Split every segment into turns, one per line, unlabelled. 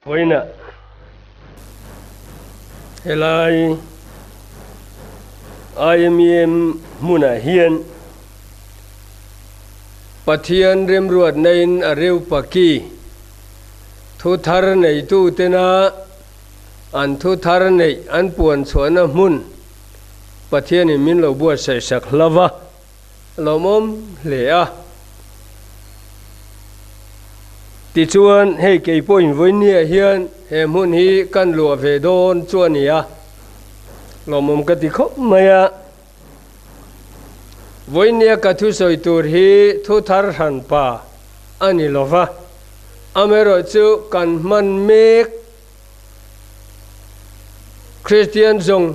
Vawiinah helai IMEM hmunah hian Pathian remruatna-in a reu paki thu thar neitu tena an thu thar neih an puan chhuahna hmun Pathianin min lo buatsaih sak hlauh a. Lawmawm hle a. Tichuan, hei kei pawhin vawinia hian he hmun hi kan luah ve dawn chu a ni a, lawmawm ka ti khawp mai a. Vawinia ka thusawi tur hi thu thar hran pa a ni lo va, amaherawhchu kan hman mek Kristian zawng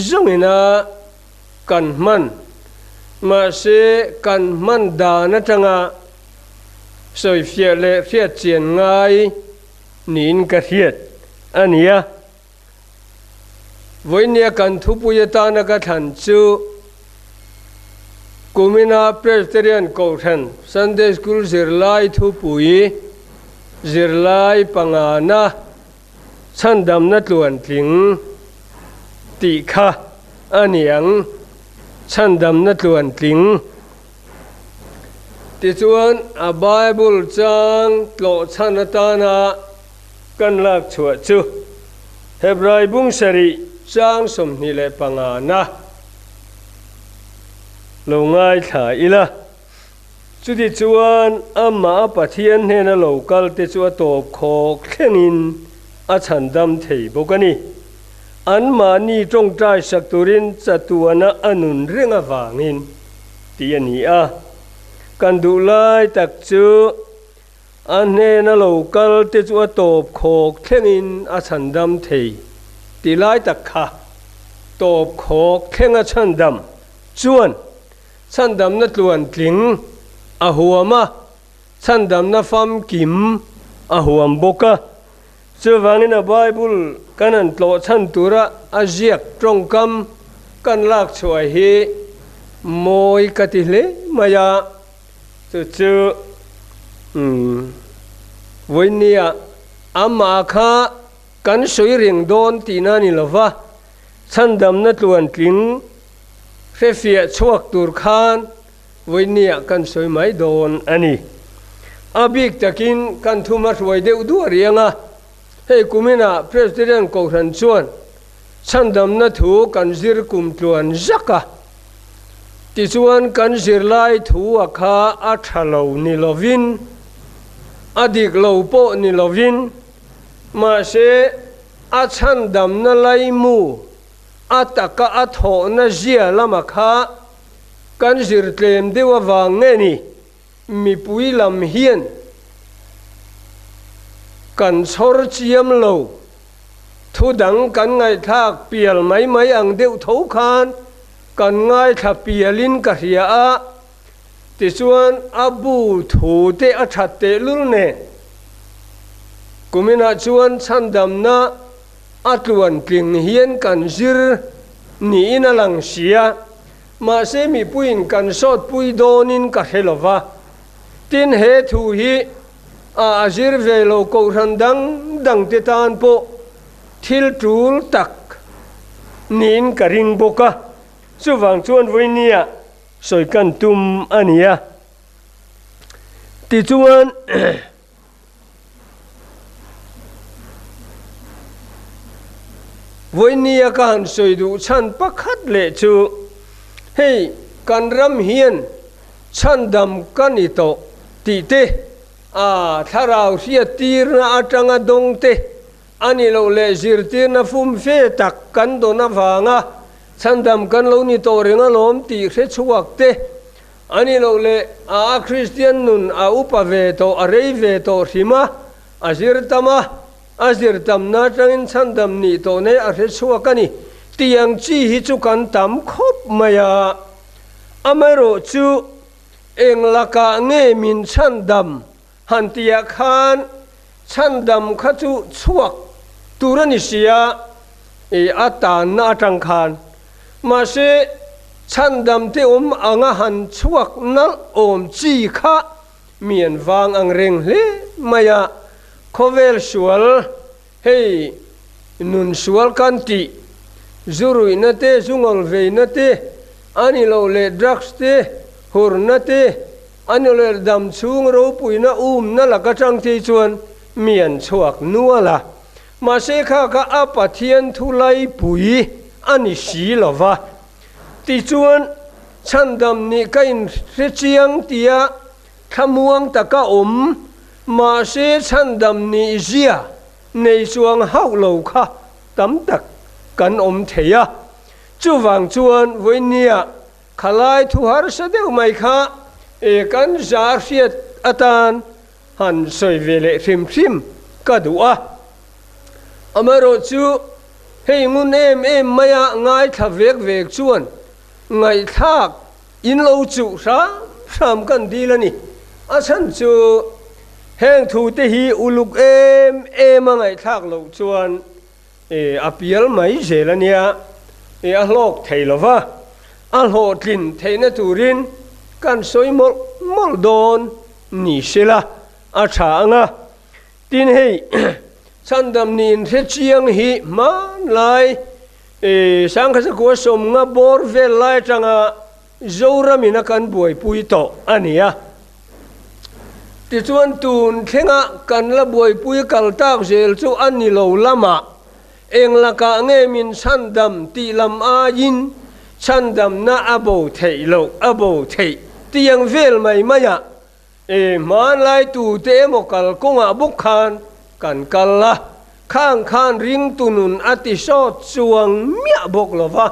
zawngina Kan hman, mahse kan hman dan atanga sawifiah leh hriatchian ngai niin ka hriat a ni a. Vawinia kan thupui atana ka thlan chu Kumina Presbyterian Kohhran Sunday School zirlai thupui zirlai pangana Chhandamna tluantling tih kha a ni ang, chhandamna tluantling. Tichuan, a Bible chang tlawhchhan atana kan lak chhuah chu Hebrai bung sarih chang 25 na lo ngaithla ila. Chuti chuan amah a Pathian hnena lo kal te chu a tawp khawk thlengin a chhandam thei bawk a ni. Anmahni tawngtai sak turin chatuana a nun reng avangin tih a ni a. Kan duh lai tak chu a hnena lo kal te chu a tawp khawk thlengin a chhandam thei tih lai tak kha tawp khawk thlenga chhandam chuan Chhandamna tluantling a huam a, chhandamna famkim a huam bawk a. Chuvangin a Bible kan han tlawh chhan tura a ziak tawngkam kan lak chhuah hi mawi ka ti hle mai a, chu chu umm vawinia amah kha kan sawi reng dawn tihna a ni lova, chhandamna tluantling Hrefiah chhuak tur khan vawinia kan sawi mai dawn a ni. A bik takin kan thum a hruai deuh duah riang a, hei kuminah President Kohhran chuan chhandamna thu kan zir kum tluan zak a, tichuan kan zirlai thu a kha a tha lo ni lovin, a dik lo pawh ni lovin, mahse a chhandamna laimu A taka a thawhna zia lama kha kan zir tlem deuh avang nge ni, mipui lam hian kan chhawr chiam lo, thu dang kan ngaihthlak pial mai mai ang deuh tho khan kan ngaithla pialin ka hria a, tichuan a bu thu te a that tehlul nen kuminah chuan chhandamna A tluan tling hian kan zir niin a lang si a, mahse mipuiin kan sawtpui dawnin ka hre lo va. Tin, he thu hi a a zir ve lo kohhran dang dangte tan pawh thil tul tak niin ka ring bawk a, chuvang chuan vawinia sawi kan tum a ni a. Tichuan. Vawinia ka han sawi duh chhan pakhat leh chu hei kan ram hian chhandam ka ni tawh tih te, a thlarau hriattirna atanga dawng te a ni loh leh zirtirna fumfe tak kan dawn avanga chhandam kan lo ni tawh reng alawm tih hrechhuak te A ni loh leh a Kristian nun a upa ve tawh, a rei ve tawh hrim a, a zir tam a, a zir tamna atangin chhandam nih tawh nei a hre chhuak a ni. Tiang chi hi chu kan tam khawp mai a, amaherawh chu eng lakah nge min chhandam han tihah khan chhandam kha chu chhuak tur a ni si a, i a tanna atang khan. Mahse, chhandam te awm anga han chhuak nalh awm chi kha mi an vang ang reng hle mai a, khawvel sual. Hei nun sual kan tih, zu ruihna te, zu ngawl veina te, a ni loh leh drugs te, hurna te, a ni loh leh dam chhung ropuina umna lak atang te chuan mi an chhuak nual a. Mahse kha kha a Pathian thu laipui a ni si lo va. Tichuan, chhandam nih ka inhre chiang tia Thlamuang taka awm, mahse chhandam nih zia nei chuang hauh lo kha tam tak kan awm thei a. Chuvang chuan vawinia khalai thu harsa deuh mai kha e kan za hriat atan han sawi ve leh hrim hrim ka duh a. Amaherawh chu hei ngun em em maia ngaithla vek vek chuan ngaihthlak In lo chuh hram hram kan dil a ni. A chhan chu heng thu te hi uluk em em a ngaihthlak loh chuan a pial mai zel a nia, a hlawk thei lo va, a hlawhtlin theihna turin kan sawi mawlh mawlh dawn ni sela a tha ang a. Tin hei chhandam niin hre chiang hi hmanlai Sangkhasakua sawmnga bawr vel lai atanga Zoramin a kan buaipui tawh a ni a. Tichuan tun thlenga kan la buaipui kal tak zel chu a ni lo lamah eng lakah nge min chhandam tih lam aiin chhandamna a bo theih loh a bo theih tiang vel mai maiah E, hmanlai tute emaw kal kawngah bawk khan kan kal a, khang khan ringtu nun a ti sawt chuang miah bawk lo va.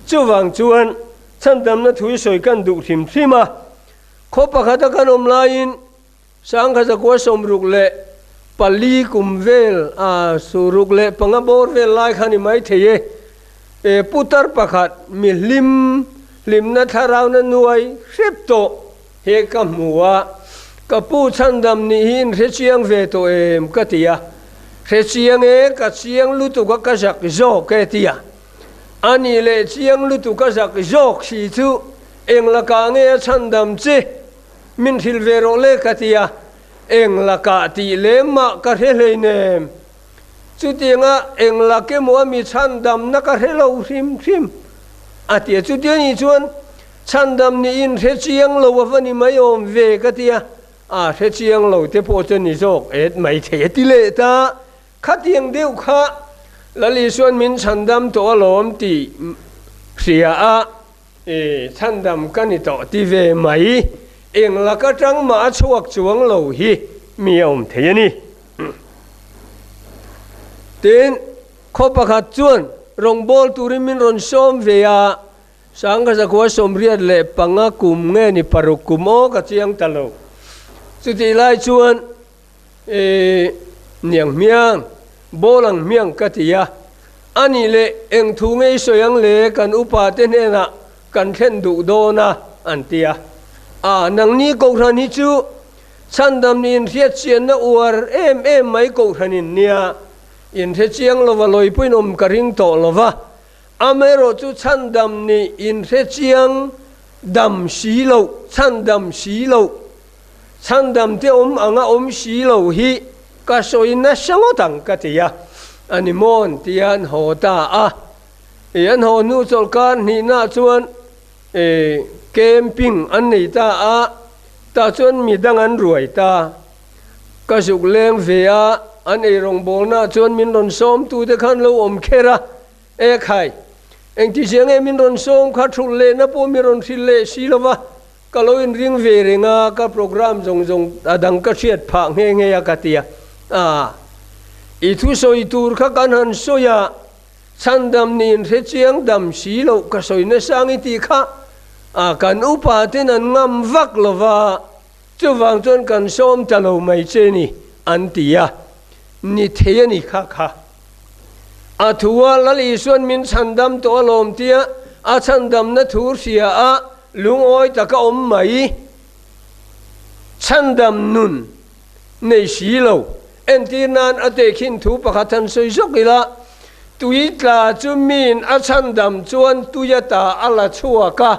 Chuvang chuan chhandamna thui sawi kan duh hrim hrim a. Khaw pakhata kan awm laiin Sangha zakua 64 kum vel a, 65 bawr vel lai kha ni mai thei e. E, putar pakhat mi hlim, hlimna thlarauna nuai hrep tawh. He ka hmu a, ka pu chhandam nih hi in hre chiang ve tawh em ka ti a, hre chiang e, ka chiang lutuk a ka zak zawk e ti a, a nih leh chiang lutuk a zak zawk si chu eng lakah nge a chhandam che min hrilh ve rawh le ka ti a, eng lakah tih lem mah ka hre hleinem, chutianga eng lak emaw a mi chhandamna ka hre lo hrim hrim a ti a, chutia nih chuan Chhandam niin hre chiang lo a va ni mai awm ve ka ti a, a hre chiang lo te pawh chu ni zawk et mai thei a ti leh ta. Khatiang deuh kha Lal Isuan min chhandam tawh alawm tih hria a, e chhandam ka ni tawh ti ve mai, eng lak atang mah a chhuak chuang lo hi mi a awm thei a ni. Tin, khaw pakhat chuan rawngbâwl turin min rawn sâwm ve a, Sangha 185 kum nge ni paruk kum aw ka chiang ta lo. Chutih lai chuan e niang hmiang, bawl ang hmiang ka ti a. A nih leh eng thu nge i sawi ang le kan upa te hnenah kan thlen duh dawn a an ti a. A nangni kohhran hi chu chhandam nih inhriat chianna uar em em mai kohhran in nia, inhre chiang lova lawipuiin awm ka ring tawh lova. Amaherawh chu chhandam nih inhre chiang dam si loh, chhandam si loh, chhandam te awm anga awm si lo hi ka sawi nasa ngawt ang ka ti a, a ni mawn tia an haw ta a. I an haw hnu chawlhkar hnihna chuan i camping an nei ta a, tah chuan mi dang an ruai ta. Ka zuk leng ve a, an eirawngbawlna chuan min rawn sawmtute khan lo awm kher a, E khai, engtizia nge min rawn sawm kha thulh lehna pawh mi rawn hrilh leh si lo va, ka lo inring ve reng a, ka programme zawng zawng a dang ka hriat phah nghe nghe a ka ti a. A, i thusawi tur kha kan han sawi a, chhandam niin hre chiang dam si loh ka sawi nasa ang i tih kha, a, kan upa ten an ngam vak lo va, chuvang chuan kan sawm ta lo mai che ni, an ti a, ni thei a ni kha kha. A thu a Lal Isuan min chhandam tawh alawm tia a chhandamna thu hria a lungawi taka awm mai. Chhandam nun nei si lo. Entir nan a tehkhin thu pakhat han sawi zawk ila, tui tla chu miin a chhandam chuan tui ata a la chhuak a,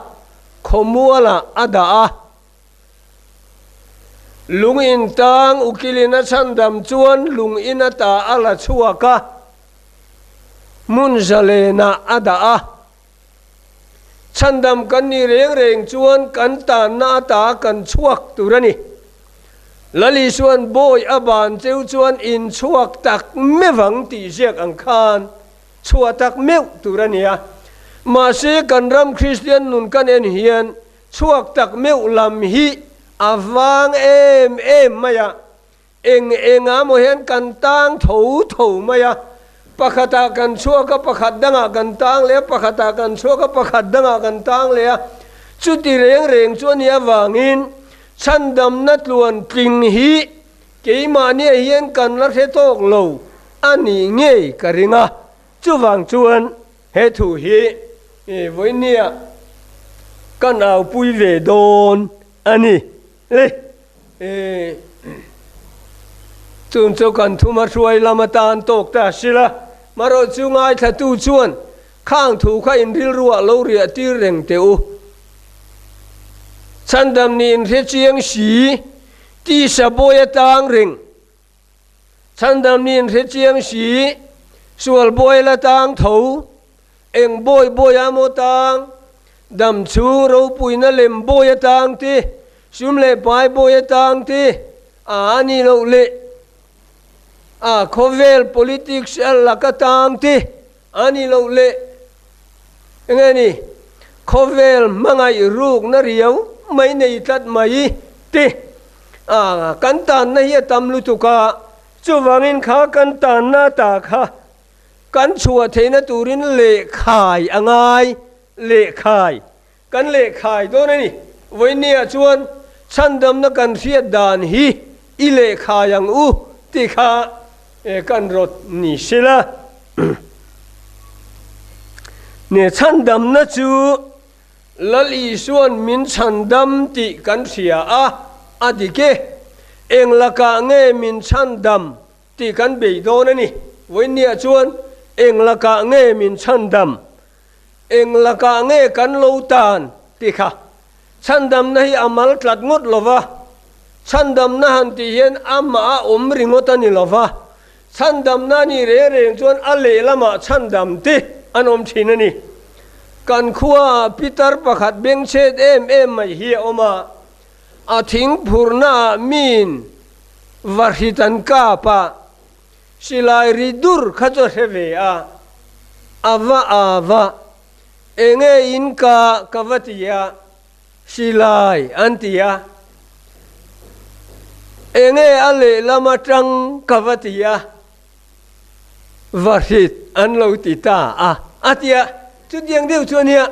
khawmualah a dah a. Lung in tang ukilin a chhandam chuan lung in ata a la chhuak a, hmun zalenah a dah a. Chhandam kan nih reng reng chuan kan tanna ata kan chhuak tur a ni. Lal Isua'n bawi a ban cheu chuan in chhuak tak meuh ang tih ziak ang khan chhuah tak meuh tur a ni a. Mahse kan ram Kristian nun kan en hian chhuak tak meuh lam hi a vang em em mai a. Eng engah maw hian kan tang tho tho mai a, pakhatah kan chhuak a, pakhat dangah kan tang leh a, pakhatah kan chhuak a, pakhat dangah kan tang leh a. Chuti reng reng chu a nih avangin chhandamna tluan tling hi keimahniah hian kan la hre tawk lo a nih ngei ka ring a. Chuvang chuan he thu hi vawinia kan aupui ve dawn a ni. Le, e, chung chu kan thuma hruai lam atan tawk ta si la, marawh chu ngaithlatu chuan khang thu kha in rilruah lo riah tir reng teh u. Chhandam nih in hre chiang si, tisa bawi atang reng. Chhandam nih in hre chiang si, sual bawi la tang tho. Eng bawi bawi a maw tang? Dam chu ropuina lem bawi atang te, sum leh pai bawi atang te a a nih loh leh a khawvel politics a lak atang te a nih loh leh enge ni khawvel hmangaih rukna riau mai nei tlat mai te a kan tanna hi a tam lutuk a, chuvangin kha kan tanna ta kha Kan chhuah theihna turin lehkhai a ngai, lehkhai. Kan lehkhai dawn a ni. Vawinia chuan chhandamna kan hriat dan hi i lehkhai ang u tih kha kan rawt ni sela. Ne chhandamna chu Lal Isua'n min chhandam tih kan hria a, a dik e. Eng lakah nge min chhandam Tih kan bei dawn a ni. Vawinia chuan eng lakah nge min chhandam? Eng lakah nge kan lo tan? tih kha. Chhandamna hi a mal tlat ngawt lo va, chhandamna han tih hian amah a awm ringawt a ni lo va, chhandamna a nih reng reng chuan a lehlamah chhandam te an awm thin a ni. Kan khuaah pitar pakhat bengchhet em em mai hi a awm a, a thing phurhnaah miin Va hrit an kap a, silai ri dur kha chu a hre ve a, a va a va, enge in ka ka va ti a, silai an ti a, enge a lehlam atang ka va ti a, va hrit an lo ti ta a, a ti a, chutiang deuh chu ania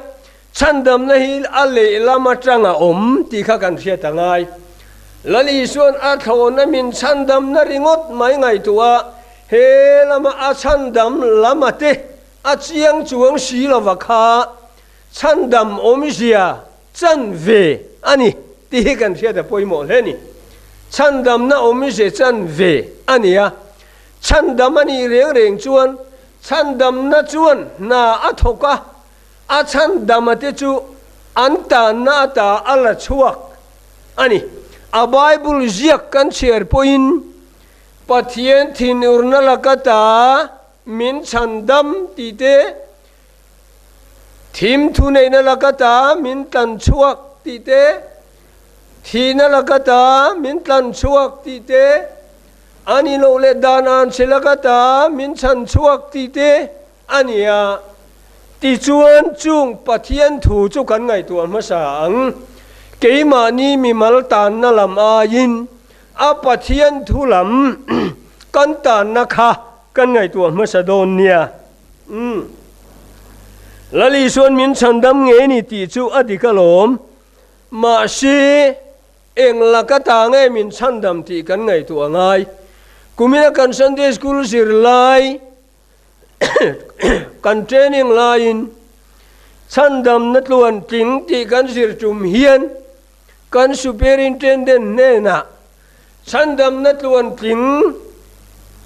chhandamna hi a lehlam atang a awm tih kha kan hriat a ngai. Lal Isua'n a thlawhna min chhandamna ringawt mai ngaihtuah a, he lama a chhandam lama te a chiang chuang si lova kha chhandam awmzia chan ve a ni tih hi kan hriat a pawimawh hle a ni. Chhandamna awmze chan ve a ni a, chhandam a nih reng reng chuan chhandamna chuan hna a thawk a, a chhandama te chu an tanna ata a la chhuak a ni. A Bible ziak kan chhiar pawhin Pathian thinurna laka ta min chhandam tih te, Thim thuneihna laka ta min tlan chhuak tih te, thihna laka ta min tlan chhuak tih te, a ni loh leh dan an che laka ta min chhan chhuak tih te a ni a. Tichuan chung Pathian thu chu kan ngaihtuah hmasa ang. Keimahni mimal tanna lam aiin a Pathian thu lam kan tanna kha kan ngaihtuah hmasa dawn nia. Umm. Lal Isua'n min chhandam ngei ni tih chu a dik alawm. Mahse, eng laka ta nge min chhandam tih kan ngaihtuah a ngai. Kumina kan Sunday School zirlai kan training laiin chhandamna tluan tling tih kan zir tum hian kan Superintendent hnenah Chhandamna tluantling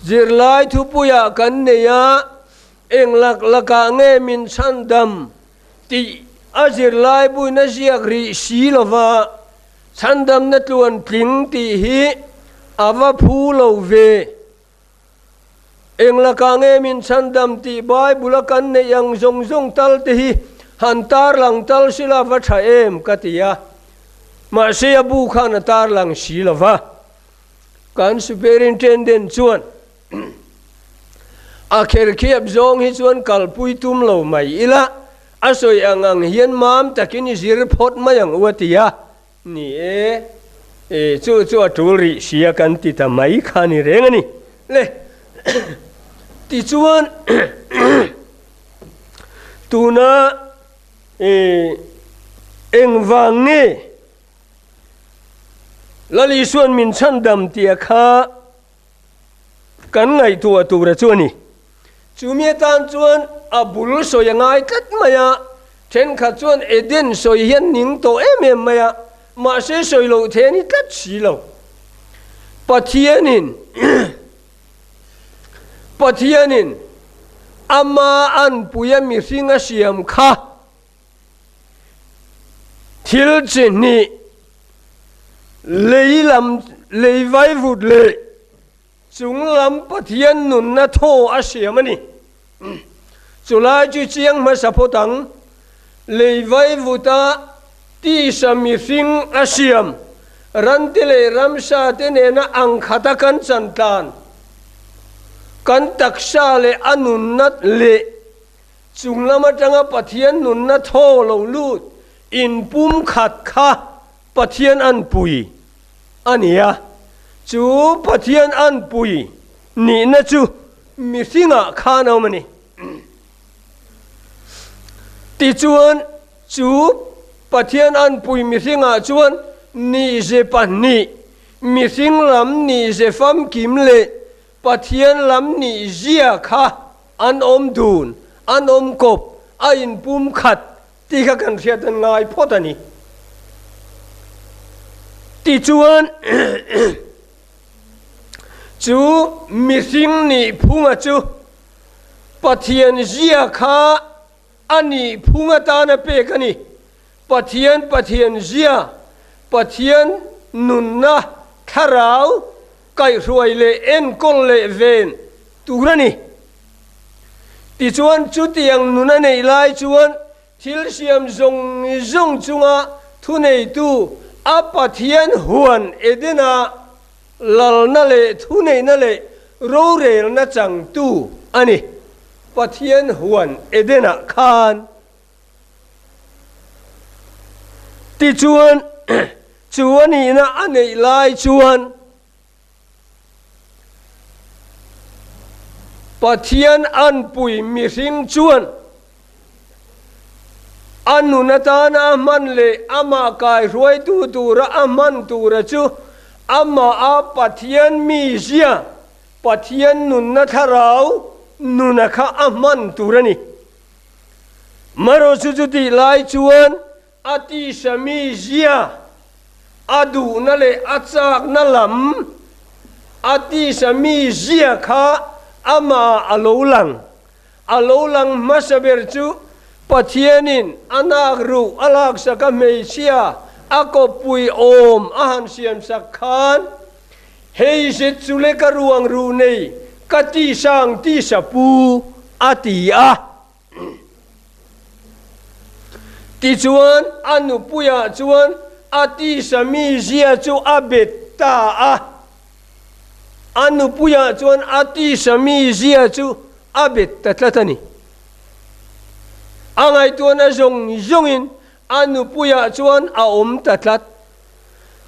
zirlai thupuiah kan nei a, eng lak lakah nge min chhandam tih a zirlai buin a ziak rih si lova. Chhandamna tluan tling tih hi a va phu lo ve. Eng lakah nge min chhandam tih Bible a kan neih ang zawng zawng tal te hi han tarlang tal sila va tha em ka ti a. Mahse a bu khan a tarlang si lo va. Kan Superintendent chuan a kherkhiap zawng hi chuan kalpui tum lo mai ila, a sawi ang ang hian mam takin i zir phawt mai ang u a ti a. Ni e, e chu chu a tul rih sia kan ti ta mai kha ni reng a ni. Le, tichuan tuna e engvang nge Lal Isuan min chhandam tia kha kan ngaihtuah tura chu a ni. Chumi atan chuan a bul sawi a ngai tlat mai a, thenkhat chuan Eden sawi hian ning tawh em em mai a, mahse sawi loh thei a ni tlat si lo. Pathianin Pathianin ama anpuia mihring a siam kha thil chi hnih lei lam lei vaivut leh Chung lam Pathian nunna thaw a siam a ni. Chulai chu chiang hmasa phawt ang. Lei vaivuta tisa mihring a siam, rante leh ramsa te nena ang khata kan chan tlan, kan taksa leh a nunna leh chung lam atanga Pathian nunna thaw lo lut inpumkhat kha Pathian an pui a ni a, chu Pathian an pui nihna chu mihringah khan a awm a ni. Tichuan, chu Pathian an pui mihringah chuan nihze pahnih, mihring lam nihze famkim leh Pathian lam nihzia kha an awm dun, an awm kawp, a inpum khat Tih kha kan hriat an ngai phawt a ni. Tichuan, chu mihring nih phunga chu Pathian zia kha a nih phung atana pek a ni. Pathian Pathian zia, Pathian nunna thlarau kaihhruai leh enkawl leh ven tur a ni. Tichuan, chutiang nun a neih lai chuan thil siam zawng zawng chunga thuneitu a Pathian huan Edena lalna leh thuneihna leh rorelna changtu a ni. Pathian huan Edenah khan. Tichuan, chu a nihna a neih lai chuan, Pathian anpui mihring chuan a nun atana a hman leh amah kaihruaitu tura a hman tura chu amaha Pathian mizia, Pathian nunna thlarau nuna kha a hman tur a ni. Marawhchu chutih lai chuan A tisa mizia, a duhna leh a chakna lam, a tisa mizia kha amah a lo lang. A lo lang hmasa ber chu Pathianin a nak ruh a laksak a hmeichhia a kawppui awm a han siamsak khan, Hei zet chu le ka ruang ruh nei, ka tisa ang tisa pu, a ti a. Tichuan, a nupuiah chuan a tisa mizia chu a bet ta a. A nupuiah chuan a tisa mizia chu a bet ta tlat a ni. A ngaihtuahna zawng zawngin a nupuiah chuan a awm ta tlat.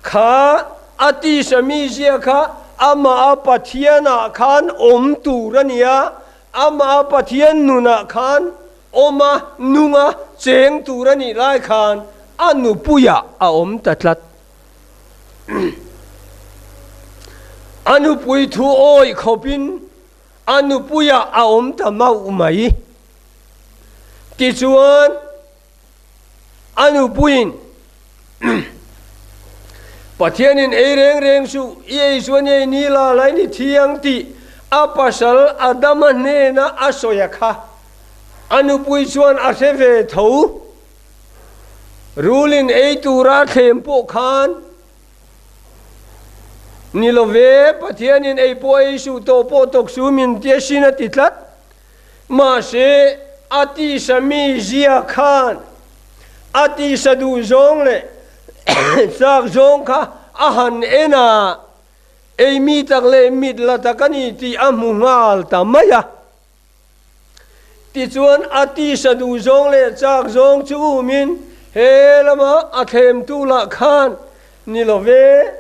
Kha a tisa mizia kha amah a Pathianah khan awm tur a ni a, Amah Pathian nunah khan awm a, nung a, cheng tur a nih lai khan a nupuiah a awm ta tlat. A nupui thu awih khawpin a nupuiah a awm ta mauh mai. Tichuan, A nupuiin, Pathianin ei reng reng suh, i ei chuan i ei ni la lai ni thi ang tih a pasal Adama hnena a sawi a kha. A nupui chuan a hre ve tho. Rulin ei tura thlem pawh khan. Ni lo ve, Pathianin ei pawh ei suh tawh pawh tawk su min tia sin a ti tlat. Mahse, a tisa mi zia khan a tisa duh zawng leh chak zawng kha a han en a, ei mi tak leh mit la tak a ni tih a hmu nghal ta mai a. Tichuan, a tisa duh zawng leh chak zawng chu umin he lama a thlemtu lah khan ni lo ve,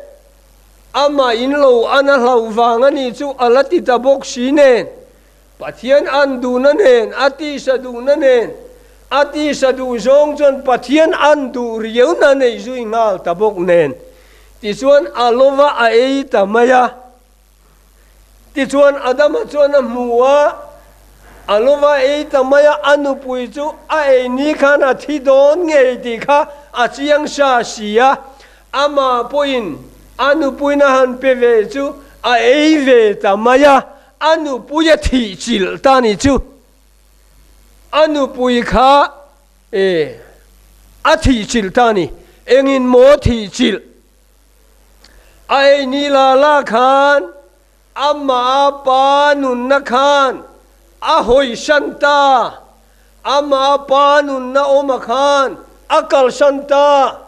amah in lo an a hlauh vang a nih chu a la ti ta bawk si nen, Pathian an duhna nen, a tisa duhna nen, a tisa duh zawng chuan Pathian an duh riauna nei zui nghal ta bawk nen, tichuan a lova a ei ta mai a. Tichuan Adama chuan a hmu a, a lova ei ta mai a, a nupui chu a ei ni khan a thi dawn ngei tih kha a chiang sa si a, amah pawhin a nupuina han pe ve chu a ei ve ta mai a, a nupui a thih chilh ta ni chu. A nupui kha e a thih chilh ta ni, engin maw thih chilh? A ei ni la la khan amah a pa nunna khan a hawisan ta, amah a pa nunna awma khan a kalsan ta.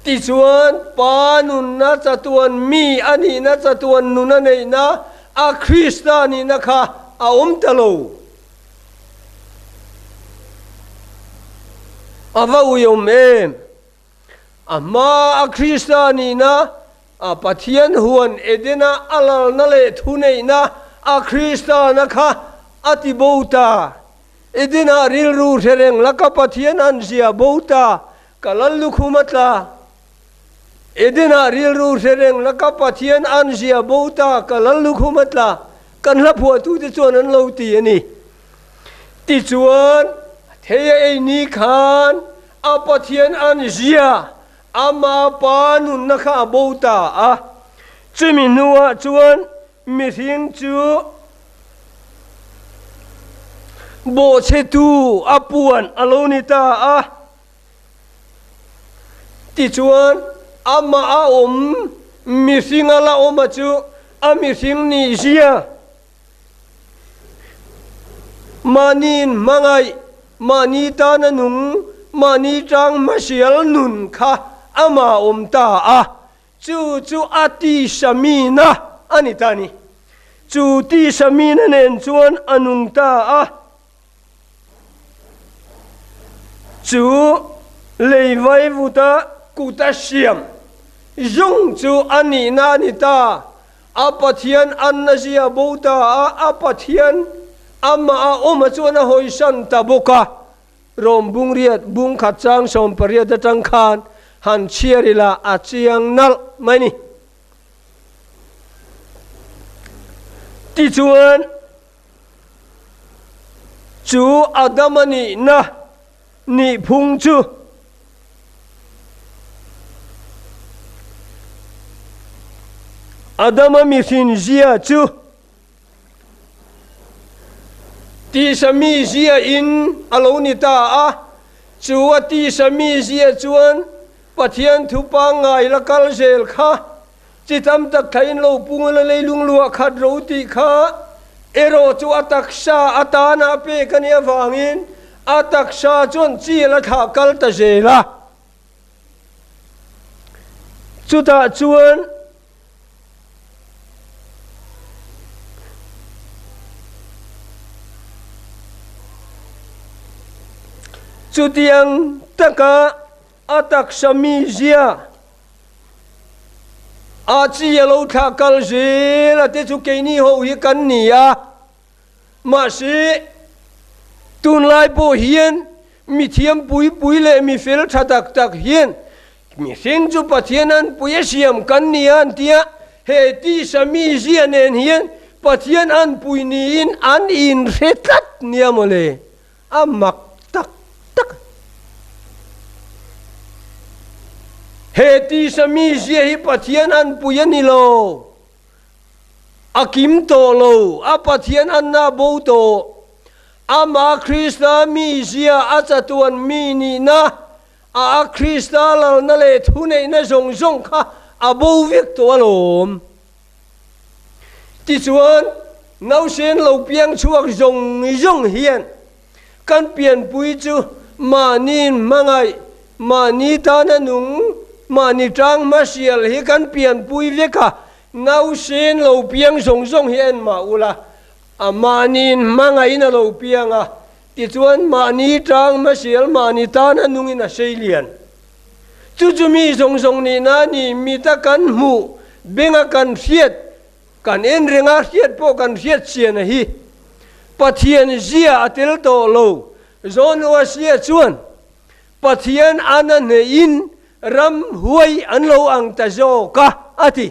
Tichuan, pa nunna chatuan mi a nihna chatuan nun a neihna a Krista nihna kha a awm ta lo. A va uiawm em! A hma a Krista nihna, a Pathian huan Edena a lalna leh thuneihna a Kristana kha a ti bo ta. Edena rilru hre reng la ka Pathian an zia bo ta, ka lal lukhum a tla. Edena rilru hre reng la ka Pathian an zia bo ta, ka lal lukhum a tla. Kan hla phuahtute chuan an lo ti a ni. Tichuan, thei a ei ni khan a Pathian an zia, ama Pa nunna kha a bo ta a. Chumi hnuah chuan mihring chu bawhchhetu a puan a lo ni ta a. Tichuan, amah a awm mihring a la awm a chu a mihring nih zia. Mahniin hmangaih, mahni tana nung, mahni tang hmasial nun kha amah awm ta a, chu chu a tisa mina a ni ta a ni. Chu tisa mina nen chuan a nung ta a. Chu lei vaivuta kuta siam zung chu a nihna a ni ta. A Pathian anna zia bo ta a, a Pathian amah a awm a chuan a hawisan ta bawk a. Rom bungriat bung khat chang 18 atang khan han chhiar ila a chiang nalh mai ni. Tichuan chu Adama nihna nihphung chu Adama mihrin zia chu tisa mi zia in a lo ni ta a, chu a tisa mi zia chuan Pathian thu pangngai la kal zel kha chi tam tak thlain lo pung a la leilung luah khat ro tih kha erawh chu a taksa atana a pek a nih avangin a taksa chuan chi a la thlah kal ta zel a. Chutah chuan chutiang taka a taksa mizia A chi a lo thlah kal zel a te chu keini ho hi kan ni a, mahse tunlai pawh hian mi thiam pui pui leh mi fel tha tak tak hian mihring chu Pathian an pui a siam kan ni a an tia, he tisa mizia nen hian Pathian an pui niin an inhre tlat nia mawle. A mak tak tak. He tisa mizia hi Pathian an pui a ni lo. A kim tawh lo, a Pathian anna bo tawh. Amah Krista mizia a chatuan mi nihna, a a Krista lalna leh thuneihna zawng zawng kha a bo vek tawh alawm. Tichuan, nausen lo piang chhuak zawng zawng hian kan pianpui chu mahni hmangaih, mahni tana nung, mahni tang hmasial hi kan pianpui vek a, nausen lo piang zawng zawng hi en mah ula, a mahni hmangaihin a lo piang a, tichuan mahni tang hmasial, mahni tana nungin a sei lian. Chu chu mi zawng zawng nihna a ni, mita kan hmuh, benga kan hriat, kan en renga hriat pawh kan hriat chian a hi. Pathian zia a tel tawh lo. John Wesley chuan, Pathian an a hneihin ram huai an lo ang ta zawk a, a ti.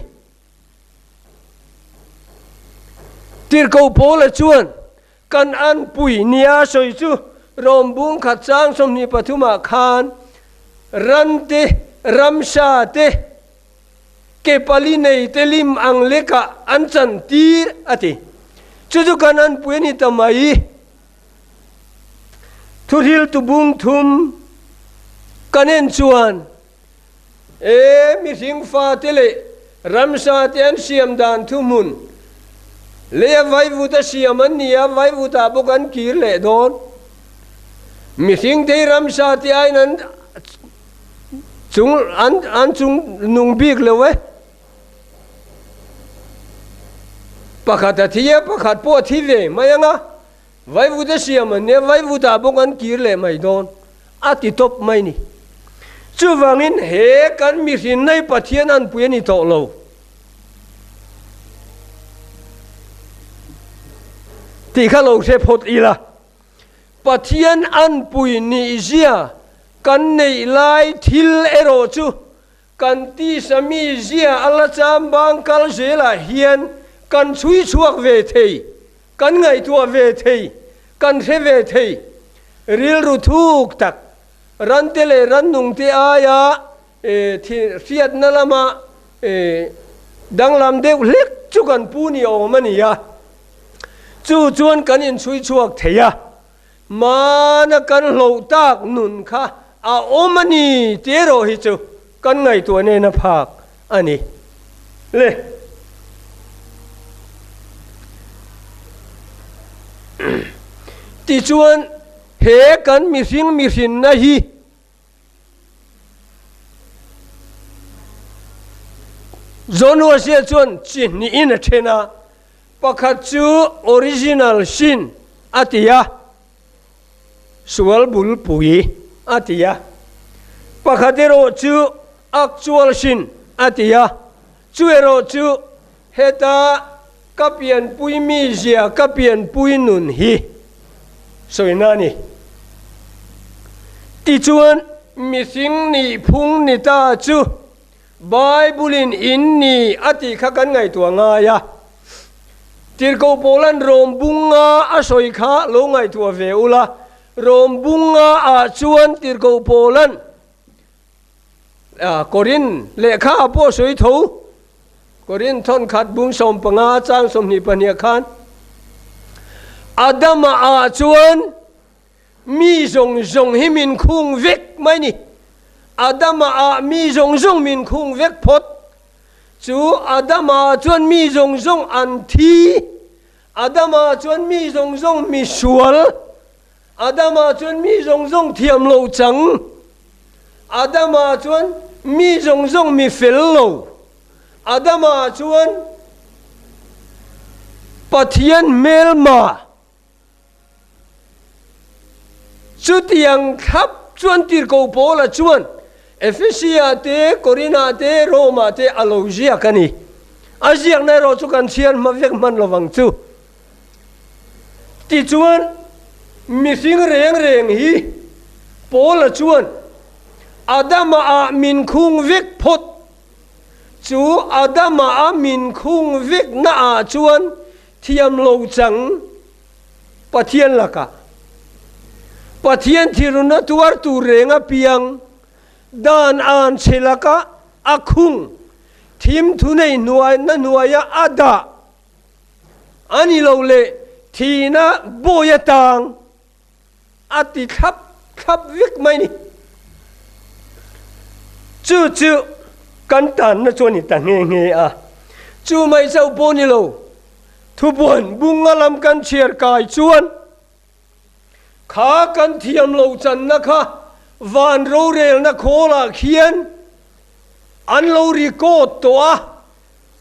Tirhkoh Paula chuan, Kan anpui nia sawi chu Rom bung khat chang 23 ah khan ran te, ramsa te, ke pali nei te lim ang lekah an chan tir a ti. Chu chu kan anpui a ni ta mai. Thuhriltu bung thum kan en chuan E mihring fate leh ramsa te an siam dan thuhmun leia vaivut a siam an ni a, vaivut ah bawk an kir leh dawn. Mihring te hi ramsa te aiin an chung an an chung nung bik lo e. Pakhat a thi a, pakhat pawh a thi ve mai ang a. Vaivut a siam an nia, vaivut ah bawk an kir leh mai dawn a ti tawp mai ni. Chuvangin he kan mihrinna hi Pathian anpui a ni tawh lo. Tih kha lo hre phawt ila. Pathian anpui nihzia kan neih lai thil erawh chu Kan tisa mi zia a la cham bang kal zelah hian kan chhui chhuak ve thei, kan ngaihtuah ve thei, kan hre ve thei. Rilru thuk tak, rante leh rannungte aia hriatna lama danglam deuh hlek chu kan pu ni awm a ni a, chu chuan kan inchhui chhuak thei a. Hmana kan hloh tak nun kha a awm a ni tih erawh hi chu kan ngaihtuah nena phak a ni le. Tichuan he kan mihring mihrinna hi Zonuasia chuan chi hnihin a then a, pakhat chu original sin a ti a, sual bulpui a ti a, pakhat erawh chu actual sin a ti a, chu erawh chu heta ka pianpui mizia, ka pianpui nun hi sawina a ni. Tichuan, mihring nihphung ni ta chu Bible-in in ni a tih kha kan ngaihtuah ngai a. Tirhkoh Paula'n Rom bunga a sawi kha lo ngaihtuah ve ula, Rom bunga ah chuan Tirhkoh Paula'n Korin lehkha ah pawh sawi tho, Korin thawnkhat bung 15 chang 22 ah khan, Adama ah chuan Mi zawng zawng hi min khung vek mai ni. Adama ah mi zawng zawng min khung vek phawt. Chu Adama ah chuan mi zawng zawng an thi. Adama ah chuan mi zawng zawng mi sual. Adama ah chuan mi zawng zawng thiam lo chang. Adama ah chuan mi zawng zawng mi fel lo. Adama ah chuan Pathian hmelma. Chutiang thlap chuan Tirhkoh Paula chuan Ephesia te, Korinah te, Rome-ah te a lo ziak a ni. A ziakna erawh chu kan chhiar hma vek hman lovang chu. Tichuan, mihring reng reng hi Paula chuan Adama-ah min khung vek phawt. Chu Adama-a min khung veknaah chuan Thiam lo chang Pathian lakah Pathian thiruna tuar tur reng a piang, dan an che lakah a khung, thim thunei hnuaina hnuaia a dah a ni lo leh thihna bawi atang a ti thlap thlap vek mai ni. Chu chu. Kan tanna chu a ni ta nghe nghe a. Chu mai chauh pawh ni lo, thubuan bunga lam kan chhiar kai chuan kha kan thiam lo channa kha van rorelna khawlah khian an lo record tawh a,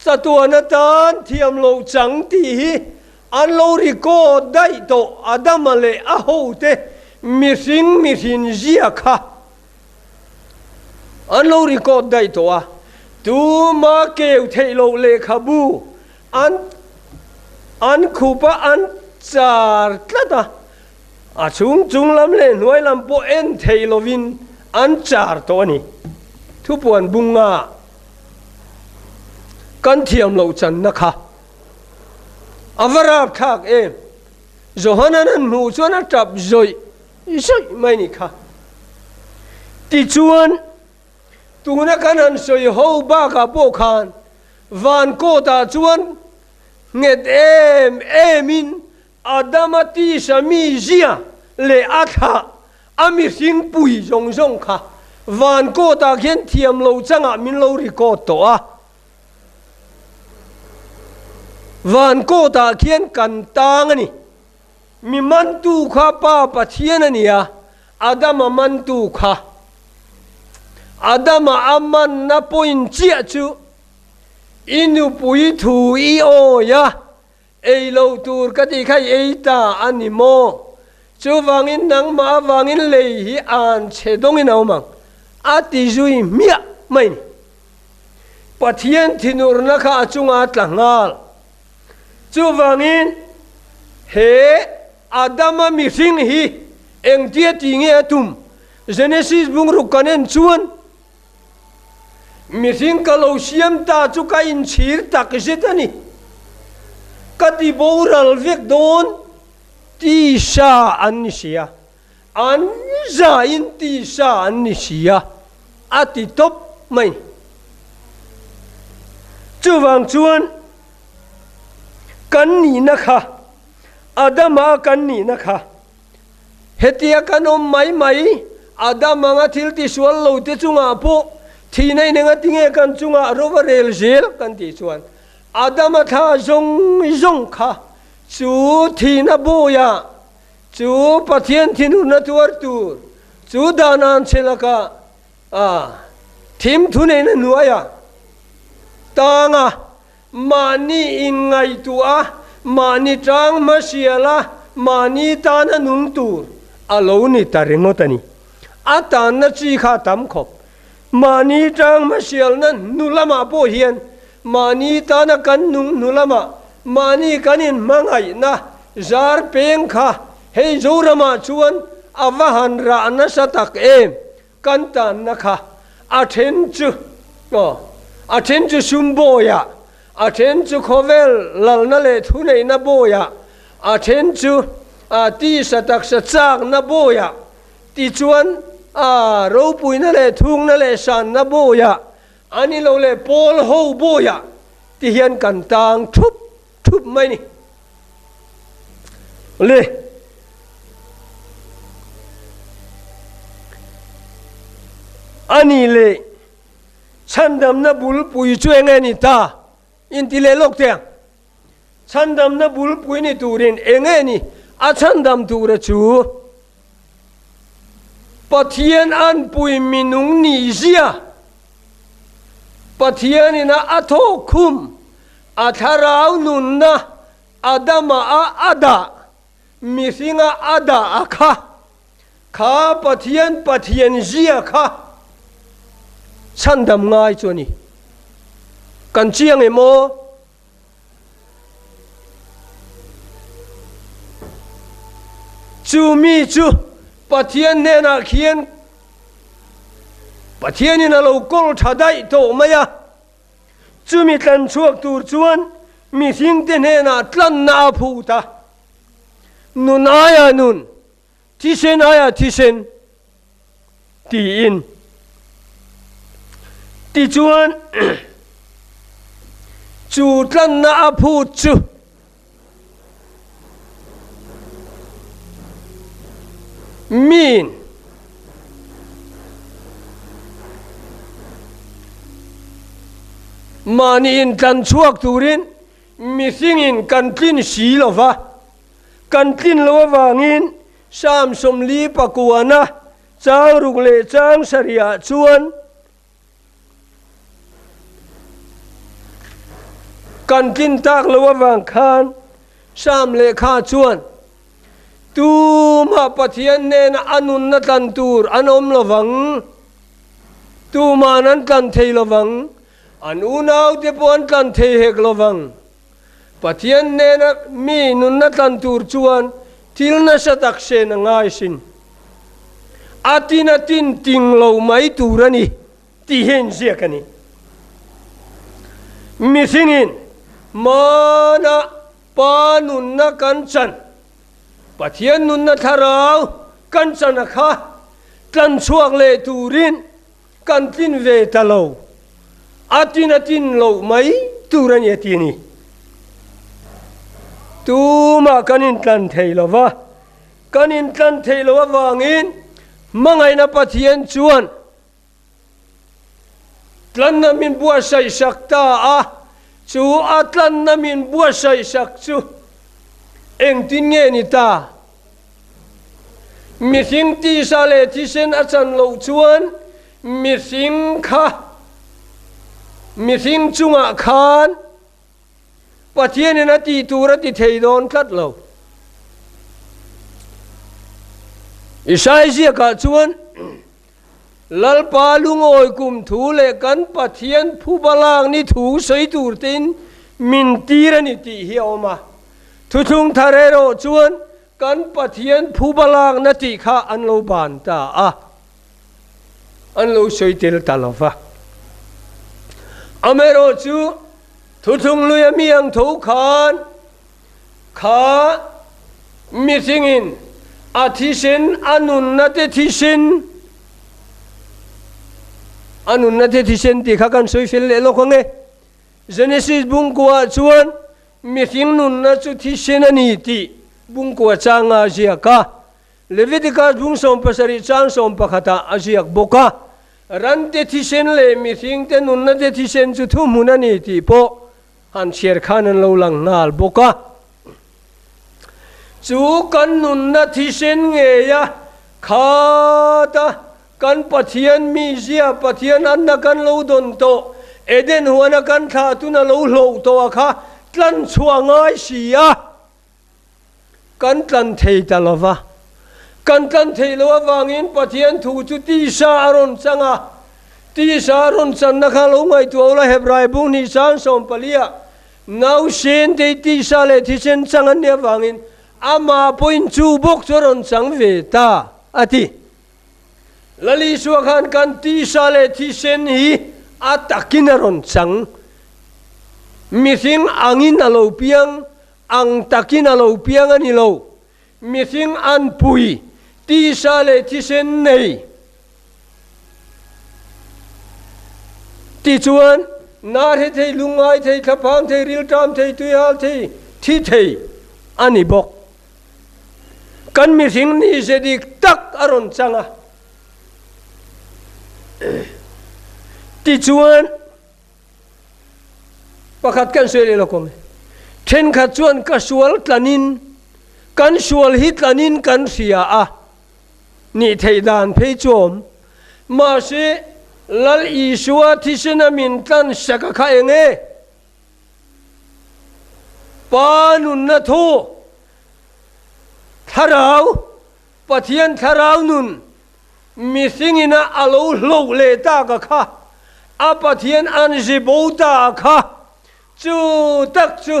chatuan atan thiam lo chang tih hi an lo record daih tawh Adama leh a hote mihring mihrin zia kha. An lo record daih tawh a, tuma keu theih loh lehkhabu an an khup a, an char tlat a, a chhung chung lam leh hnuai lam pawh en theih lovin an char tawh a ni. Thupuan bunga kan thiam loh channa kha a va rapthlak em! Johanan an hmuh chuan a tap zawih. Zawih mai ni kha. Tichuan, tuna kan han sawi ho bakah pawh khan van kawtah chuan nghet em emin Adama tisa mi zia leh a thlah a mihring pui zawng zawng kha van kawtah khian thiam lo changah min lo record tawh a. Van kawtah khian kan tang a ni. Mi mantu kha Pa Pathian a ni a, Adama mantu kha. Adama a manna point chiah chu i nupui thu i awi a, ei lo tur ka tih kha i ei ta a ni maw? Chuvangin nangmah avangin lei hi an chhe dawngin a awm ang, a ti zui hmiah mai ni. Pathian thinurna kha a chunga tla nghal. Chuvangin, he Adama mihring hi engtia ti nge a tum? Genesis bungruk kan en chuan, Mihring ka lo siam ta chu ka inchhir tak zet a ni. Ka ti boral vek dawn tisa an ni si a, an zain tisa an ni si a, a ti tawp mai. Chuvang chuan, Kan nihna kha, Adama kan nihna kha, hetia kan awm mai mai, Adam anga thil tisual lo te chungah pawh thihna in enga tinge kan chungah ro va rel zel kan tih chuan Adama thla zawng zawng kha chu thihna bawiah, chu Pathian thinurna tuar tur, chu dan an che lakah A thim thuneihna hnuaia tanga mahni inngaihtuah a, mahni tang hmasial a, mahni tana nung tur a lo ni ta ringawt a ni. A tanna chi kha a tam khawp. Mahni tang hmasialna hnu lamah pawh hian mahni tana kan nung hnu lamah mahni kan inhmangaihna zar peng kha hei Zoramah chuan a va han rah nasa tak em! Kan tanna kha a then chu aw, a then chu sum bawiah, a then chu khawvel lalna leh thuneihna bawiah, a then chu a tisa taksa chakna bawiah, tichuan a ropuina leh thungna leh sanna bawiah, a ni lo leh pawl ho bawiah ti hian kan tang thup thup mai ni. Le. A ni le, chhandamna bulpui chu eng nge ni ta? Inti leh lawk teh ang. Chhandamna bulpui ni turin eng nge ni a chhandam tura chu? Pathian anpui minung nih zia, Pathianin a a thawk khum, a thlarau nunna Adama a a dah, mihringa a dah a kha, kha Pathian Pathian zia kha chhandam ngai chu a ni. Kan chiang em aw? Chu mi chu Pathian hnenah khian Pathianin a lo kawl tha daih tawh mai a. Chumi tlan chhuak tur chuan mihringte hnenah tlanna a phut a, Nun aia nun, thisen aia thisen tiin. Tichuan, chu tlanna a phut chu Miin Mahni intlan chhuak turin mihringin kan tlin si lo va, kan tlin loh avangin Psalm 40 pakuana chang ruk leh chang sarihah chuan kan tlin tak loh avang khan Psalm lehkha chuan Tumah Pathian hnena a nunna tlan tur an awm lo vang. Tuma'n an tlan thei lo vang, an unaute pawh an tlan thei hek lo vang. Pathian hnena mi nunna tlan tur chuan thil nasa tak sen a ngai sin. A tin a tin ting lo mai tur a ni tih hi inziak a ni. Mihringin hmana Pa nunna kan chan, Pathian nunna thlarau kan chan a kha tlan chhuak leh turin kan tlin ve ta lo, a tin a tin loh mai tur a ni a ti a ni. Tumah kan intlan thei lo va, kan intlan theih loh avangin hmangaihna Pathian chuan Tlanna min buatsaih sak ta a, chu a tlanna min buatsaih sak chu engtin nge ni ta? Mihring tisa leh thisen a chan loh chuan mihring kha mihring chungah khan Pathianin a tih tur a ti thei dawn tlat lo. Isai ziakah chuan Lalpa lungawi kum thu leh kan Pathian phuba lak ni thu sawi tur tein min tir a ni tih hi a awm a. Thuthlung thar erawh chuan kan Pathian phuba lakna tih kha an lo ban ta a, an lo sawi tel ta lo va. Amaherawhchu thuthlung luia mi ang tho khan Kha mihringin a thisen a nunna te thisen a nunna te thisen tih kha kan sawi fel leh lawk ang e. Genesis bungkuaah chuan mihring nunna chu thisen a ni tih bungkua changa a ziak a. Leviticus bung 17 chang sawmpakhatah a ziak bawk a. Rante thisen leh mihringte nunna te thisen chu thuhmun a ni tih pawh Han chhiar khan an lo lang nghal bawk a. Chu kan nunna thisen ngeia khata kan Pathian mizia, Pathian anna kan lo dawn tawh, Eden huana kan thlah tuna lo hloh tawh a kha tlan chhuah ngai si a. Kan tlan thei ta lo va. Kan tlan theih loh avangin Pathian thu chu tisa a rawn chang a. Tisa a rawn channa kha lo ngaihtuah ula Hebrai bung hnih sang sawmpalia nausen te hi tisa leh thisen chang an nih avangin amah pawhin chu bawk chu a rawn chang ve ta, a ti. Lal Isua khan kan tisa leh thisen hi a takin a rawn chang. Mihring angin a lo piang Ang takin a lo piang a ni lo. Mihring anpui, tisa leh thisen nei. Tichuan, nahre thei, lungngai thei, thlaphang thei, rilṭam thei, tuihal thei, thi thei a ni bawk. Kan mihring nize dik tak a rawn chang a. Tichuan. Pakhat kan sawi leh lo kawng e. Thenkhat chuan ka sual tlanin, kan sual hi tlanin kan hria a nih theih dan phei chu awm. Mahse, Lal Isua thisena min tlan sak a kha eng e? Pa nunna thu, thlarau, Pathian thlarau nun mihringin a a lo hloh leh tak a kha, a Pathian an zi bo ta a kha, chu tak chu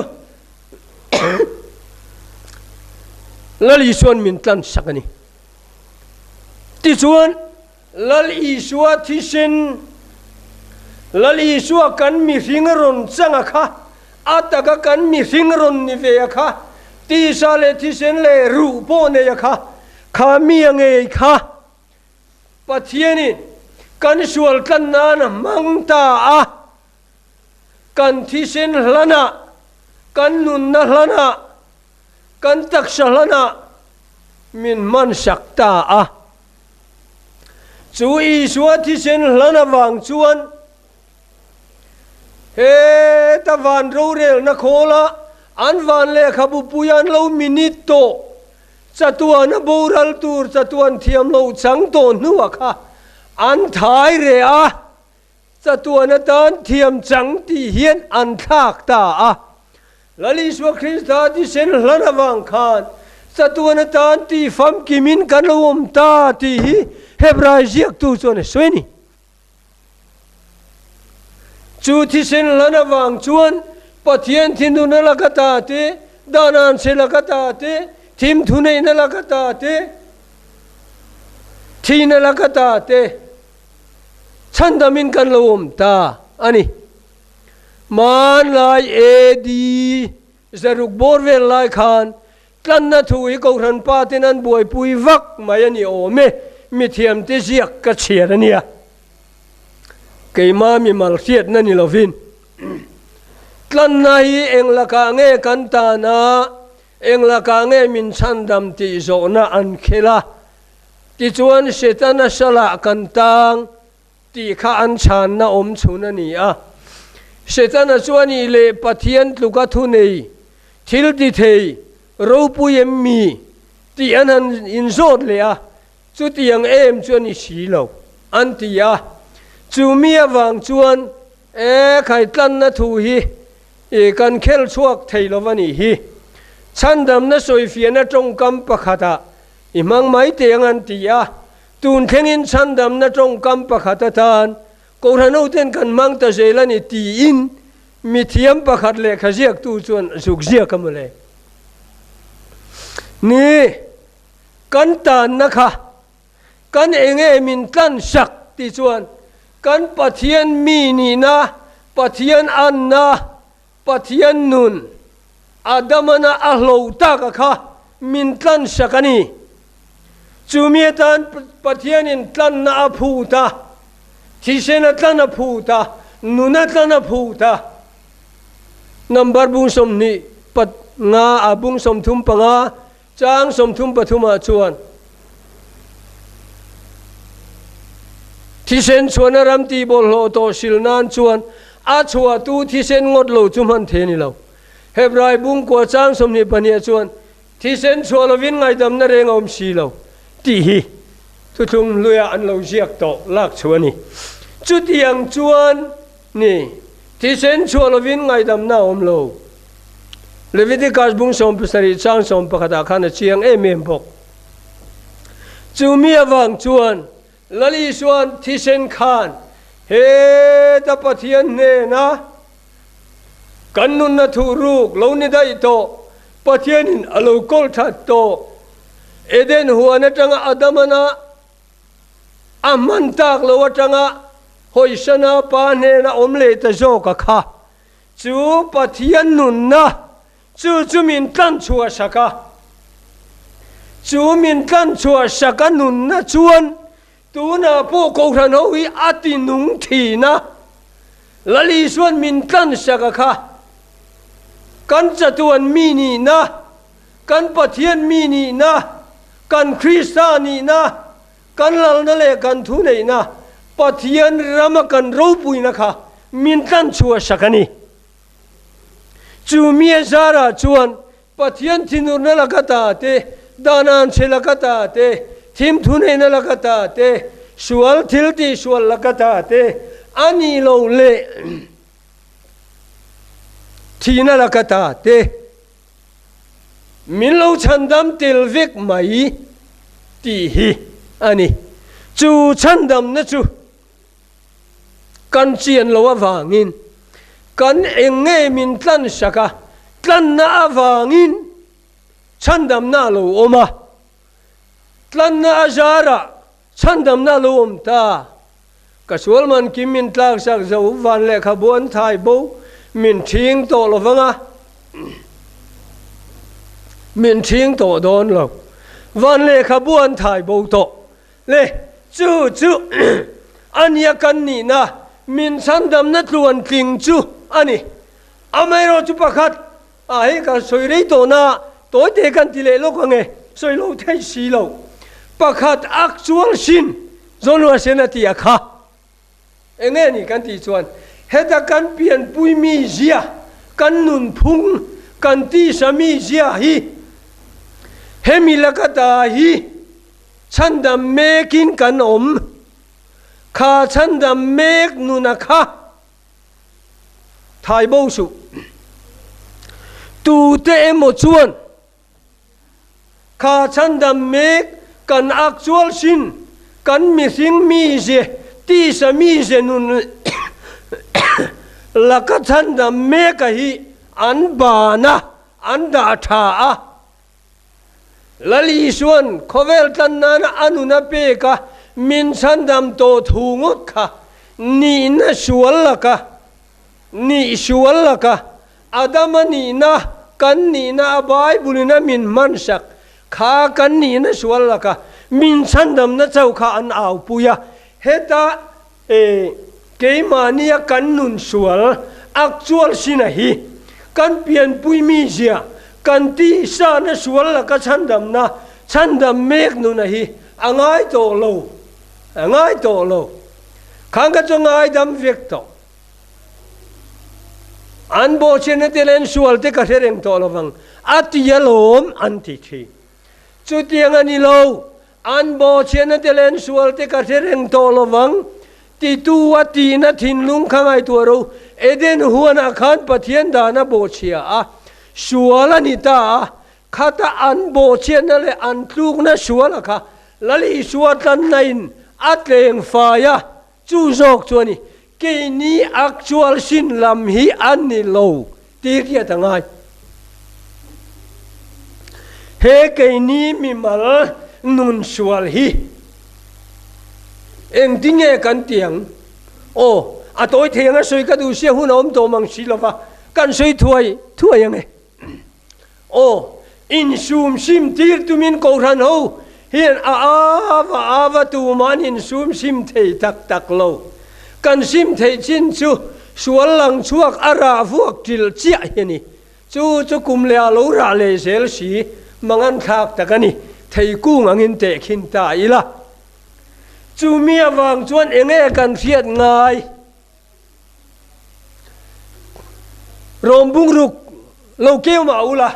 Lal Isua'n min tlan sak a ni. Tichuan, Lal Isua thisen, Lal Isua kan mihring rawn chang a kha, a taka kan mihring rawn ni ve a kha, tisa leh thisen leh ruh pawh nei a kha, kha mi a ngei kha Pathianin kan sual tlan nan a hmang ta a, kan thisen hlanah, kan nunna hlanah, kan taksa hlanah min hmansak ta a. Chu Isua thisen hlan avang chuan Heta van rorelna khawla an van lehkhabu pui an lo minute tawh. Chatuan a boral tur chatuan thiam loh chang tawh hnuah kha an thai reh a, chatuan atan thiam chang tih hian an thlak ta a. Lal Isua Krista thisen hlan avang khan chatuan atan tih famkimin kan lo awm ta tih hi Hebrai ziaktu chuan a sawi a ni. Chu thisen hlan avang chuan Pathian thinuna laka ta te, Dananse laka ta te, thim thuneihna laka ta te, thihna laka ta te chhandamin kan lo awm ta a ni. Hmanlai AD zaruk bawr vel lai khan Tlanna thu hi Kohhran pa ten an buaipui vak mai a ni awm e, mithiamte ziak ka chhiar a nia. Keima mimal hriatna ni lovin. Tlanna hi eng lakah nge kan tan a, eng lakah nge min chhandam tih zawhna an khel a. Tichuan Setana salah kan tang tih kha an chhanna awm chhun a ni a. Setana chuan i leh Pathian tluka thunei, thil ti thei, ropui em mi? tih an han inzawt leh a, chutiang em chu a ni si lo, an ti a. Chu mi avang chuan, E, khaitlanna thu hi i kan khel chhuak thei lo va nih hi. Chhandamna sawifiahna tawngkam pakhatah i hmang mai teh ang an ti a. Tun thlengin chhandamna tawngkam pakhat atan Kohhran hoten kan hmang ta zel a ni tiin mithiam pakhat lehkha ziaktu chuan zuk ziak a mawle. Ni, kan tanna kha kan enge min tlan sak ti chuan kan Pathian mi nihna, Pathian anna, Pathian nun Adamana a hlo taka kha min tlan sak a ni. Chumi atan Pathianin tlanna a phut a, thisena tlan a phut a, nuna tlan a phut a. Number bung 25 a bung 35 chang 33 ah chuan thisen chhuahna ram tih bawlhhlawh tawh sil nan chuan a chhuahtu thisen ngawt lo chu hman thei a ni lo. Hebrai bungkua chang 22 ah chuan thisen chhuah lovin ngaihdamna reng a awm si lo tih hi thuthlung hluiah an lo ziak tawh lak chhuah a ni. Chutiang chuan Ni, thisen chhuah lovin ngaihdamna a awm lo. Leviticus bung 17 chang 11 ah khan a chiang em em bawk. Chu mi avang chuan Lal Isua'n thisen khan heta Pathian hnena kan nunna thuhruk lo ni daih tawh, Pathianin a lo kawl that tawh, Eden huan atanga Adamana A hman tak lo atanga hawisana pa hnena awm leh ta zawk a kha. Chu Pathian nunna chu chu min tlan chhuah sak a. Chu min tlan chhuah sak a nunna chuan tunah pawh Kohhran ho hi a ti nung thin a. Lal Isuan min tlan sak a kha. Kan chatuan mi nihna Kan Pathian mi nihna, kan Krista nihna, kan lalna leh kan thuneihna, Pathian rama kan ropuina kha min tlanchhuah sak a ni. Chu mi a zarah chuan Pathian thinurna laka ta te, dananchhe laka ta te, thim thuneihna laka ta te, sual thil tihsual laka ta te a nih loh leh thihna laka ta te, Min lo chhandam tel vek mai tih hi a ni. Chu chhandamna chu kan chian loh avangin kan eng nge min tlan sak a, tlanna avangin chhandamna a lo awm a, tlanna a zarah chhandamna a lo awm ta. Ka sual man kim min tlak sak zo van lehkhabu an thai bo min ṭhing tawh lo vang a, min ṭhing tawh dawn lo. Van lehkhabu an thai bo tawh le chu chu a nia kan nihna min chhandamna tluan tling chu a ni. Amaherawh chu pakhat ah hei ka sawi rei tawh na tawi te kan ti leh lawk ang e, sawi lo thei si lo. Pakhat actual sin Zonua sen a ti a kha. Eng nge ni kan tih chuan Heta kan pianpui mizia, kan nunphung, kan tisa mizia hi hemi laka ta hi chhandam mekin kan awm. Kha chhandam mek nuna kha thai bo suh. Tute emaw chuan Kha chhandam mek kan actual sin, kan mihring mize, tisa mize nun laka chhandam meka hi an ban a, an dah tha a. Lal Isuan khawvel tlan nana a nun a pek a, min chhandam tawh thu ngawt kha nihna sual laka nih sual laka Adama nihna, kan nihna a Bible-in a min hmansak kha kan nihna sual laka min chhandamna chauh kha an aupui a. Heta e keimahnia kan nun sual actual sina hi kan pianpui mizia, kan tihsana sual laka chhandamna, chhandam mek nuna hi a ngai tawh lo, a ngai tawh lo. Khang kha chu ngaidam vek tawh. An bawhchhiatna te leh an sual te ka hre reng tawh lovang, a ti alawm an ti thin. Chutiang a ni lo, an bawhchhiatna te leh an sual te ka hre reng tawh lovang titu a tihna thinlung kha ngaihtuah ro. Eden huanah khan Pathian dan a bawhchhia a, sual a ni ta a, khata an bawhchhiatna leh an tlukna suala kha Lal Isua tlanna in a tleng fai a, Chu zawk chu a ni, keini actual sin lam hi a ni lo tih hriat a ngai. He keini mimal nun sual hi engtinge kan ti ang? Aw, a tawi thei anga sawi ka duh sia hun a awm tawh mang si lova, kan sawi thuai thuai ang e. Aw, insum sim tir tumin Kohhran ho hian a ava ava tumah an insum sim thei tak tak lo. Kan sim theih chin chu sual lang chhuak a rah vuak ṭilh chiah hi a ni. Chu chu kum leh a lo rah leh zel si, mangan thlak tak a ni. Thei kung angin tehkhin ta ila. Chumi avang chuan enge kan hriat ngai? Rawm bungruk lo keu mah ula,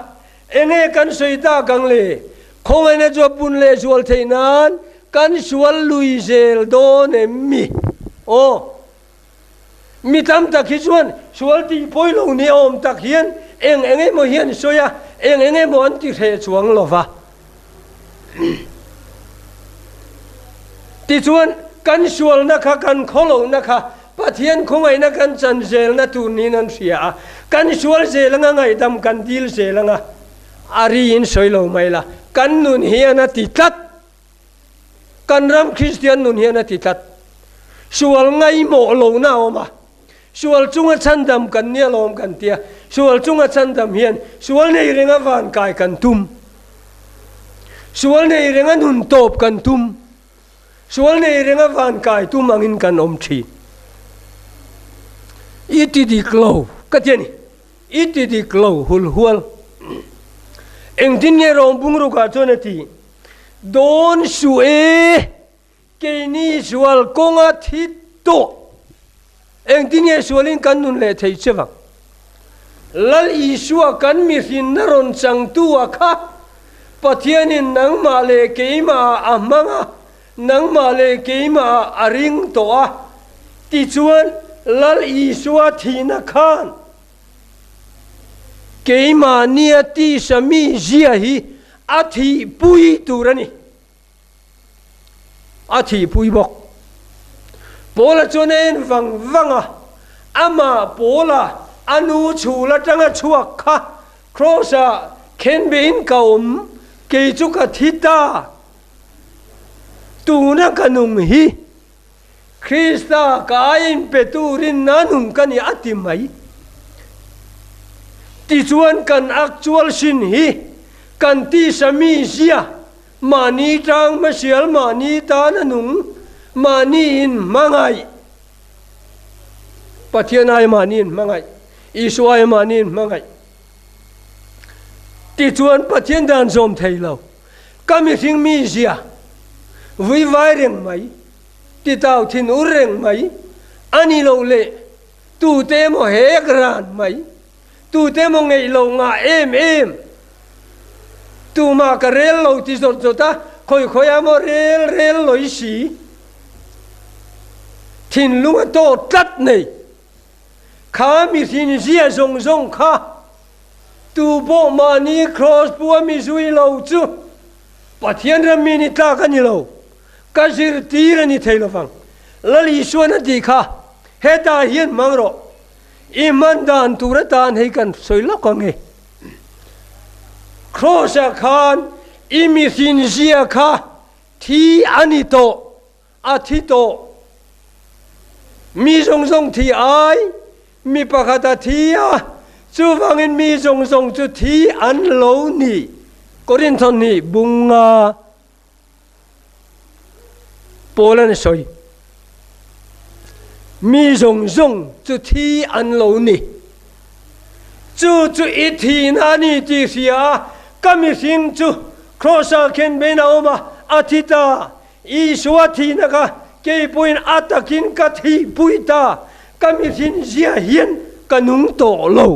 enge kan sawi tak ang le? Khawngaihna chu a pun leh zual theih nan kan sual lui zel dawn em mi? Aw, mi tam tak hi chuan sual tih pawi lo ni awm tak hian eng eng emaw hian sawi a, eng eng emaw an ti hreh chuang lo va. Tichuan, kan sualna kha, kan khawlohna kha Pathian khawngaihna kan chan zelna tur niin an hria a, kan sual zel anga ngaihdam kan dil zel anga a riin sawi lo mai la, kan nun hian a ti tlat. Kan ram Kristian nun hian a ti tlat. Sual ngaihmawh lohna a awm a, Sual chunga chhandam kan nia lawm kan tia, sual chunga chhandam hian sual nei renga van kai kan tum, sual nei renga nun tawp kan tum, sual nei renga van kai tum angin kan awm thin. I ti dik lo ka ti a ni, i ti dik lo hul hual. Engtin nge rawng bungrukah chuan a ti? Dawn suh e! Keini sual kawnga thi tawh engtin nge sualin kan nun leh thei che vang? Lal Isua kan mihrinna rawn changtu a kha Pathianin nangmah leh keimahah a hmang a, nangmah leh keimahah a ring tawh a, tichuan Lal Isua thihna khan keimahnia tisa mi zia hi a thihpui tur a ni. A thihpui bawk. Paula chuan a en vang vang a, amah Paula a nu chhul atanga chhuak kha Kraws-ah khenbehin ka awm, kei chu ka thi ta, tuna ka nung hi Krista ka aiin pe turin na nung ka ni a ti mai. Tichuan kan actual sin hi kan tisa mi zia mahni tang hmasial mahni tan a nung mahni in hmangaih Pathian ai mahni in hmangaih Isua ai mahni in hmangaih tichuan Pathian dan zawm thei lo Ka mihring mizia vui vai reng mai, titau thin ur reng mai a ni loh leh. Tute emaw hek ran mai, tute emaw ngeih lo ngah em em, tumah ka rel lo ti zawt zawt a, khawi khawi ah maw rel rel lawi si, thinlung a tawt tlat nei. Kha mihrin zia zawng zawng kha tu pawh mahni kraws pu a mi zui lo chu Pathian ram mi ni tlak a ni lo, ka zirtir a ni thei lovang. Lal Isuan a tih kha, Hetah hian hmang rawh, i hman dan tur atan hei kan sawi lawk ang e. Kraws-ah khan i mihrin zia kha thi a ni tawh. A thi tawh. Mi zawng zawng thi ai, mi pakhat a thi a, chuvangin mi zawng zawng chu thi an lo ni. Korinthon nih bunga Paul an sawi. Mi zawng zawng chu thi an lo ni. Chu chu i thihna a ni tih hria a, ka mihring chu Kross-ah khen bein a awm a, a thi ta. Isua thihna kha kei pawhin a takin ka thihpui ta, ka mihrin zia hian ka nung tawh lo.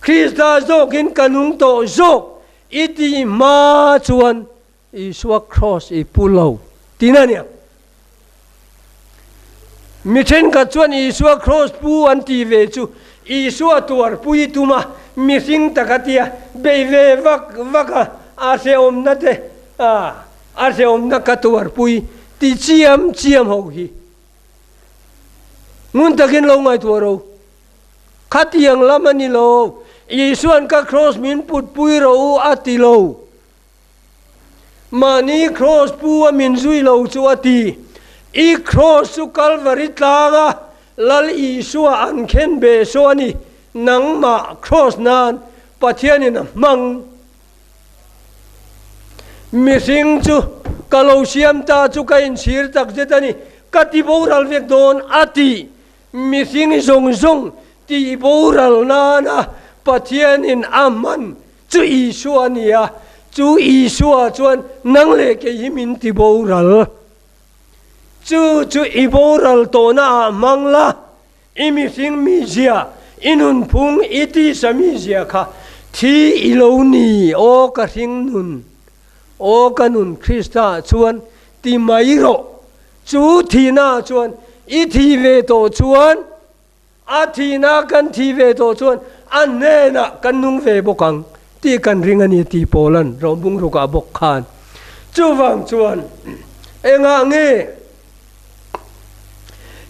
Krista zawkin ka nung tawh zawk i tih hma chuan Isua kraws i pu lo tihna a nia. Mi thenkhat chuan Isua kraws pu an tih ve chu Isua tuarpui tum a, mihring taka tia bei ve vak vak a, a hrehawmna te a, a hrehawmna ka tuarpui ti chiam chiam ho hi ngun takin lo ngaihtuah ro. Khatiang lam a ni lo, Isua'n ka kraws min putpui rawh u a ti lo. Mahni kraws pu a min zui lo chu a ti. I kraws chu Kalvari tlanga Lal Isua an khen be saw a ni. Nangmah kraws nan Pathianin a hmang. Mihring chu ka lo siam ta chu ka inchhir takzet a ni. Ka ti boral vek dawn a ti. Mihring zawng zawng tih boral nana Pathianin a hman chu Isua a ni a, chu Isua chuan nang leh kei hi min ti boral. Chu chu i boral tawhnaah hmang la, i mihring mizia, i nunphung, i tisa mizia kha thi i lo ni, aw ka hring nun, aw ka nun Krista chuan ti mai rawh. Chu thihnaah chuan i thi ve tawh chuan, a thihna kan thi ve tawh chuan a hnenah kan nung ve bawk ang tih kan ring a ni tih Paula'n Rawhbung rukah bawk khan. Chuvang chuan engah nge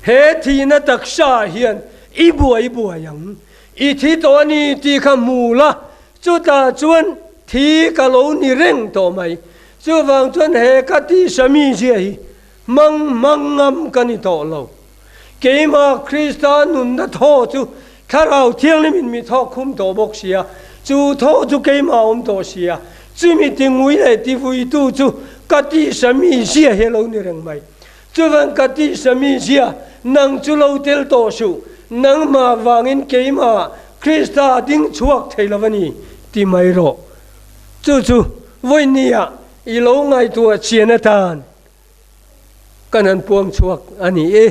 he thihna taksaah hian i buai buai ang? I thi tawh a ni tih kha hmu la, chutah chuan thi ka lo ni reng tawh mai. Chuvang chuan he ka tisa mizia hi hmang hmang ngam ka ni tawh lo. Keimah Krista nunna thaw chu Thlarau Thianghlimin mi thawk khum tawh bawk sia, chu thaw chu keimah awm tawh sia, chumi tingui leh tivuitu chu ka tisa mizia hi a lo ni reng mai. Chuvang ka tisa mizia nang chu lo tel tawh suh, nangmah vangin keimah Krista a ding chhuak thei lo a ni ti mai rawh. Chu chu vawinia i lo ngaihtuah chian atan kan han puang chhuak a ni e.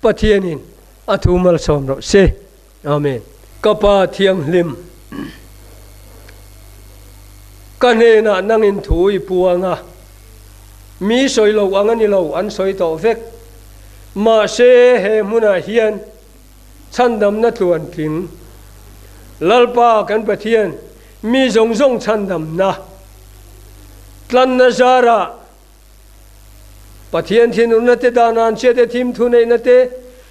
Pathianin a thu malsawm rawh se. Amen. Ka Pa Thianghlim, ka hnenah nangin thu i puang a, mi sawi lo ang a ni lo, an sawi tawh vek. Mahse he hmunah hian chhandamna tluantling, Lalpa kan Pathian, mi zawng zawng chhandamna tlanna zarah Pathian thinurna te, dan anchhia te, thim thuneihna te,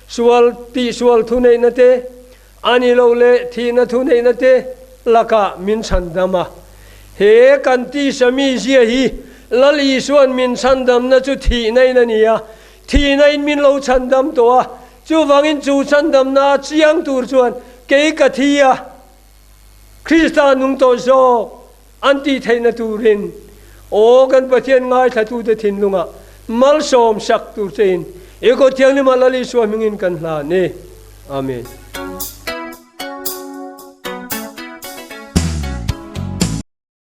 sual tihsual thuneihna te, a ni lo leh thihna thuneihna te lakah min chhandam a. He kan tisa mizia hi Lal Isua'n min chhandamna chu thihna in a ni a, thihna in min lo chhandam tawh a, chuvangin chu chhandamna a chiang tur chuan kei ka thi a, Krista nung tawh zawk an tih theihna turin aw kan Pathian ngaithlatute thinlungah malsawm sak tur chein i Kawt Thianghlima Lal Isua hmingin kan hlan e. Amen.